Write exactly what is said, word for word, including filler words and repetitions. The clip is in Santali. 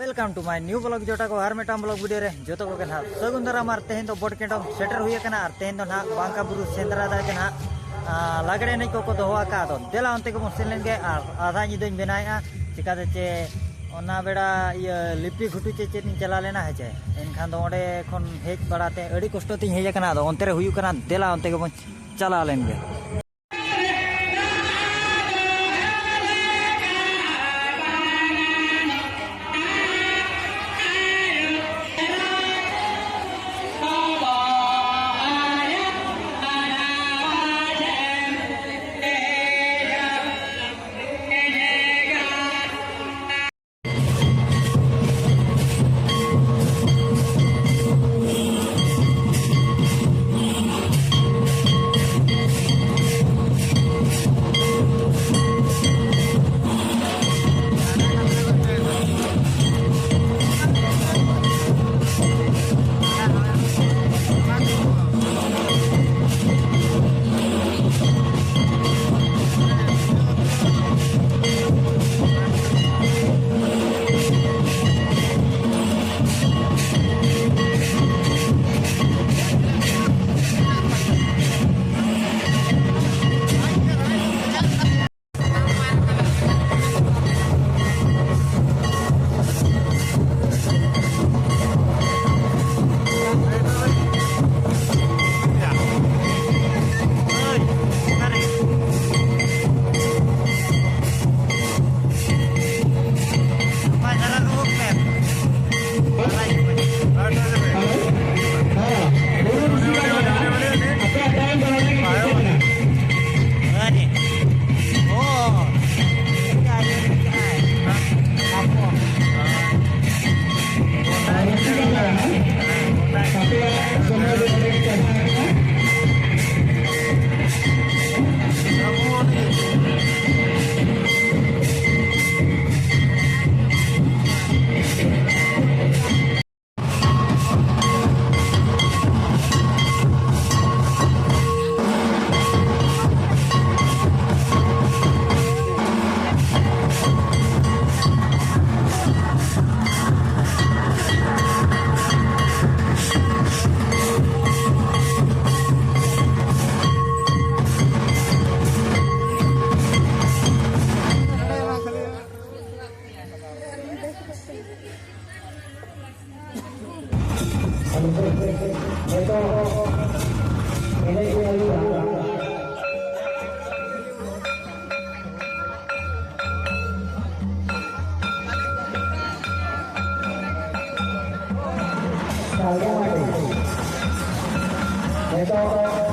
Welcome to my new vlog, ᱡᱚᱴᱟ ᱠᱚ, ᱟᱨ ᱢᱤᱫᱴᱟᱝ vlog video ᱨᱮ ᱡᱚᱛᱚ ᱠᱚᱜᱮ ᱱᱟᱦᱟᱜ ᱥᱟᱹᱜᱩᱱ ᱫᱟᱨᱟᱢ᱾ ᱟᱨ ᱛᱮᱦᱮᱧ ᱫᱚ ᱵᱚᱰ ᱠᱮᱸᱰᱚᱢ ᱥᱮᱴᱮᱨ ᱦᱩᱭ ᱟᱠᱟᱱᱟ, ᱟᱨ ᱛᱮᱦᱮᱧ ᱫᱚ ᱱᱟᱦᱟᱜ ᱵᱟᱝᱠᱟ ᱵᱩᱨᱩ ᱥᱮᱸᱫᱽᱨᱟ ᱫᱟᱭ ᱛᱮ ᱱᱟᱦᱟᱜ, ᱟ, ᱞᱟᱜᱽᱲᱮ ᱮᱱᱮᱡ ᱠᱚᱠᱚ ᱫᱚᱦᱚ ᱟᱠᱟᱫ᱾ ᱟᱫᱚ ᱫᱮᱞᱟ ᱚᱱᱛᱮ ᱜᱮᱵᱚᱱ ᱥᱮᱱ ᱞᱮᱱ ᱜᱮ᱾ ᱟᱨ ᱟᱫᱷᱟ ᱧᱤᱫᱟᱹᱧ ᱵᱮᱱᱟᱣᱮᱫᱼᱟ, ᱪᱤᱠᱟᱹᱛᱮ ᱪᱮ ᱚᱱᱟ ᱵᱮᱲᱟ ᱤᱭᱟᱹ ᱞᱤᱯᱤ ᱜᱷᱩᱴᱩ ᱪᱮ ᱪᱮᱫ ᱤᱧ ᱪᱟᱞᱟᱣ ᱞᱮᱱᱟ, ᱦᱮᱸ ᱪᱮ᱾ ᱮᱱᱠᱷᱟᱱ ᱫᱚ ᱚᱸᱰᱮ ᱠᱷᱚᱱ ᱦᱮᱡ ᱵᱟᱲᱟᱛᱮ ᱟᱹᱰᱤ ᱠᱚᱥᱴᱚ ᱛᱤᱧ ᱦᱮᱡ ᱟᱠᱟᱱᱟ᱾ ᱟᱫᱚ ᱚᱱᱛᱮ ᱨᱮ ᱦᱩᱭᱩᱜ ᱠᱟᱱᱟ, ᱫᱮᱞᱟ ᱚᱱᱛᱮ ᱜᱮᱵᱚᱱ ᱪᱟᱞᱟᱣ ᱞᱮᱱ ᱜᱮ᱾ ᱱᱤᱛᱚᱜ